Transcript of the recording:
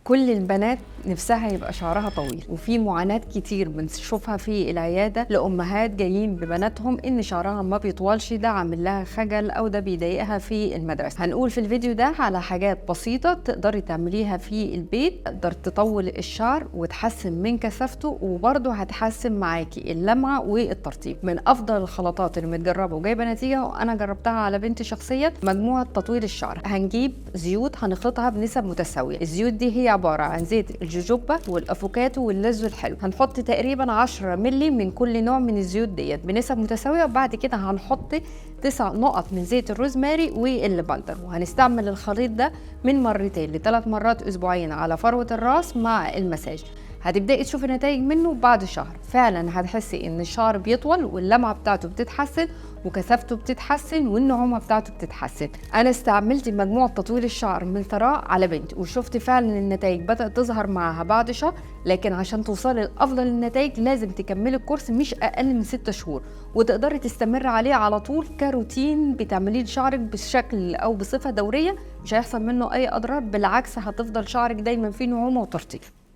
كل البنات نفسها يبقى شعرها طويل، وفي معاناة كتير بنشوفها في العيادة لأمهات جايين ببناتهم إن شعرها ما بيطولش، ده عامل لها خجل أو ده بيضايقها في المدرسة. هنقول في الفيديو ده على حاجات بسيطة تقدري تعمليها في البيت تقدر تطول الشعر وتحسن من كثافته، وبرضه هتحسن معاكي اللمعة والترطيب. من أفضل الخلطات اللي متجربة وجايبة نتيجة، وأنا جربتها على بنتي شخصيا، مجموعة تطويل الشعر. هنجيب زيوت هنخلطها بنسب متساوية. الزيوت دي هي عبارة عن زيت الجوجوبا والافوكاتو واللز الحلو. هنحط تقريبا 10 ملي من كل نوع من الزيوت ديت بنسب متساوية، وبعد كده هنحط 9 نقط من زيت الروزماري واللافندر، وهنستعمل الخليط ده من مرتين لثلاث مرات اسبوعيا على فروة الراس مع المساج. هتبدأي تشوفي نتائج منه بعد شهر. فعلا هتحسي ان الشعر بيطول واللمعة بتاعته بتتحسن وكثافته بتتحسن والنعومة بتاعته بتتحسن. انا استعملت مجموعة تطويل الشعر من ثراء على بنتي وشفت فعلا النتائج بدأت تظهر معاها بعد شهر، لكن عشان توصلي لأفضل النتائج لازم تكملي الكورس مش اقل من 6 شهور، وتقدري تستمر عليه على طول كروتين بتعمليه لشعرك بشكل او بصفة دورية، مش هيحصل منه اي اضرار، بالعكس هتفضل شعرك دايما فيه نعومة وترطيب.